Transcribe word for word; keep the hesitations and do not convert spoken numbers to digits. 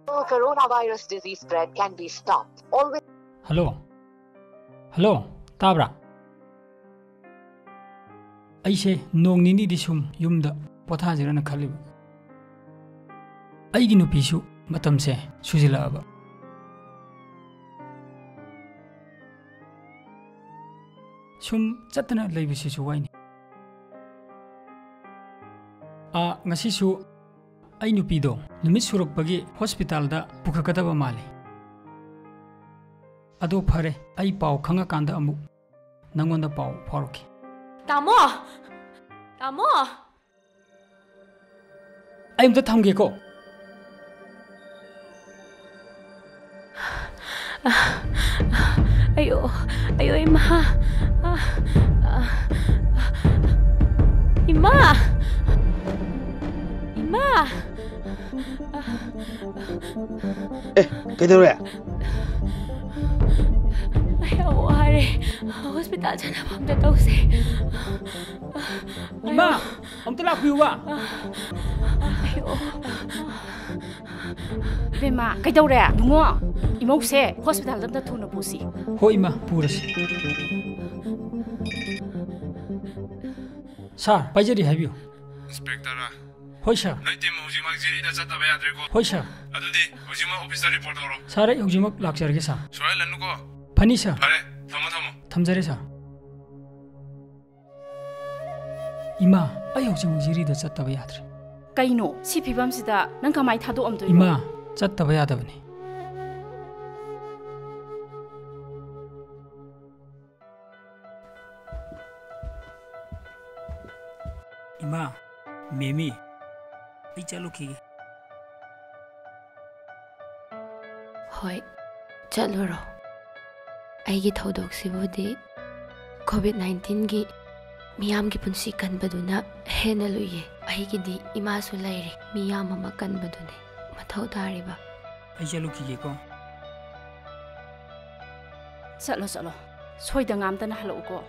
So coronavirus disease spread can be stopped. Always. Hello? Hello? ꯇꯥꯕ꯭ꯔꯥ? ꯑꯩꯁꯦ ꯅꯣꯡ ꯅꯤꯅꯤꯗꯤ ꯁꯨꯝ ꯌꯨꯝꯗ ꯄꯣꯊꯥꯁꯤꯔꯅ ꯈꯜꯂꯤꯕ꯫ ꯑꯩꯒꯤ ꯅꯨꯄꯤꯁꯨ ꯃꯇꯝꯁꯦ ꯁꯨꯖꯤꯜꯂꯛꯑꯕ꯫ ꯁꯨꯝ ꯆꯠꯇꯅ ꯂꯩꯕꯁꯤꯁꯨ ꯋꯥꯏꯅꯤ꯫ ꯑꯥ, ꯉꯁꯤꯁꯨ ꯑꯩ ꯅꯨꯄꯤꯗꯣ ꯅꯨꯃꯤꯠ ꯁꯨꯔꯛꯄꯒꯤ ꯍꯣꯁꯄꯤꯇꯥꯜꯗ ꯄꯨꯈꯠꯀꯗꯕ ꯃꯥꯜꯂꯤ꯫ ꯑꯗꯣ ꯐꯔꯦ, ꯑꯩ ꯄꯥꯎ ꯈꯪꯉꯀꯥꯟꯗ ꯑꯃꯨꯛ ꯅꯪꯉꯣꯟꯗ ꯄꯥꯎ ꯐꯥꯎꯔꯛꯀꯦ꯫ ꯇꯥꯃꯣ! ꯇꯥꯃꯣ! ꯑꯩ ꯑꯝꯇ ꯊꯝꯒꯦꯀꯣ꯫ ꯑꯌꯣ, ꯑꯌꯣ, ꯏꯃꯥ꯫ ꯏꯃꯥ! ꯏꯃꯥ! ꯑꯦ, ꯀꯩꯗꯧꯔꯦ? ꯑꯩ ꯌꯥꯝ ꯋꯥꯔꯦ꯫ ꯍꯣꯁꯄꯤꯇꯥꯜ ꯆꯠꯅꯕ ꯑꯝꯇ ꯇꯧꯁꯦ꯫ ꯏꯃꯥ! ꯑꯝꯇ ꯂꯥꯛꯄꯤꯌꯨꯕ꯫ ꯑꯌꯣ꯫ ꯏꯕꯦꯝꯃ, ꯀꯩꯗꯧꯔꯦ? ꯏꯕꯨꯡꯉꯣ, ꯏꯃꯧꯁꯦ ꯍꯣꯁꯄꯤꯇꯥꯜꯗ ꯑꯝꯇ ꯊꯨꯅ ꯄꯨꯁꯤ꯫ ꯍꯣꯏ, ꯏꯃꯥ, ꯄꯨꯔꯁꯤ꯫ ꯁꯥꯔ, ꯄꯥꯏꯖꯔꯤ, ꯍꯥꯏꯕꯤꯌꯨ꯫ ꯏꯟꯁꯄꯦꯛꯇꯔ꯫ ꯍꯣꯏ, ꯁꯥꯔ꯫ ꯅꯣꯏ ꯇꯤꯝ ꯍꯧꯖꯤꯛꯃꯛ ꯖꯤꯔꯤꯗ ꯆꯠꯇꯕ ꯌꯥꯗ꯭ꯔꯦꯀꯣ꯫ ꯍꯣꯏ, ꯁꯥꯔ꯫ ꯑꯗꯨꯗꯤ ꯍꯧꯖꯤꯛꯃꯛ ꯑꯣꯐꯤꯁꯇ ꯔꯤꯄꯣꯔꯠ ꯇꯧꯔꯣ꯫ ꯁꯥꯔ, ꯑꯩ ꯍꯧꯖꯤꯛꯃꯛ ꯂꯥꯛꯆꯔꯒꯦ, ꯁꯥꯔ꯫ ꯁꯣꯏꯍꯜꯂꯅꯨꯀꯣ꯫ ꯐꯅꯤ, ꯁꯥꯔ꯫ ꯐꯔꯦ, ꯊꯝꯃꯣ, ꯊꯝꯃꯣ꯫ ꯊꯝꯖꯔꯦ, ꯁꯥꯔ꯫ ꯏꯃꯥ, ꯑꯩ ꯍꯧꯖꯤꯛꯃꯛ ꯖꯤꯔꯤꯗ ꯆꯠꯇꯕ ꯌꯥꯗ꯭ꯔꯦ꯫ ꯀꯩꯅꯣ, ꯁꯤ ꯐꯤꯕꯝꯁꯤꯗ ꯅꯪ ꯀꯃꯥꯏ ꯊꯥꯗꯣꯛꯑꯝꯗꯣꯏꯅꯣ? ꯏꯃꯥ, ꯆꯠꯇꯕ ꯌꯥꯗꯕꯅꯤ꯫ ꯏꯃꯥ, ꯃꯦꯃꯤ, ꯑꯩ ꯆꯠꯂꯨꯈꯤꯒꯦ꯫ ꯍꯣꯏ, ꯆꯠꯂꯨꯔꯣ꯫ ꯑꯩꯒꯤ ꯊꯧꯗꯣꯛꯁꯤꯕꯨꯗꯤ ꯀꯣꯚꯤꯗ ꯅꯥꯏꯟꯇꯤꯟꯒꯤ ꯃꯤꯌꯥꯝꯒꯤ ꯄꯨꯟꯁꯤ ꯀꯟꯕꯗꯨꯅ ꯍꯦꯟꯅ ꯂꯨꯏꯌꯦ꯫ ꯑꯩꯒꯤꯗꯤ ꯏꯃꯥꯁꯨ ꯂꯩꯔꯤ, ꯃꯤꯌꯥꯝ ꯑꯃ ꯀꯟꯕꯗꯨꯅꯤ ꯃꯊꯧ ꯇꯥꯔꯤꯕ꯫ ꯑꯩ ꯆꯠꯂꯨꯈꯤꯒꯦꯀꯣ꯫ ꯆꯠꯂꯣ, ꯆꯠꯂꯣ꯫ ꯁꯣꯏꯗ ꯉꯥꯝꯗꯅ ꯍꯜꯂꯛꯎꯀꯣ꯫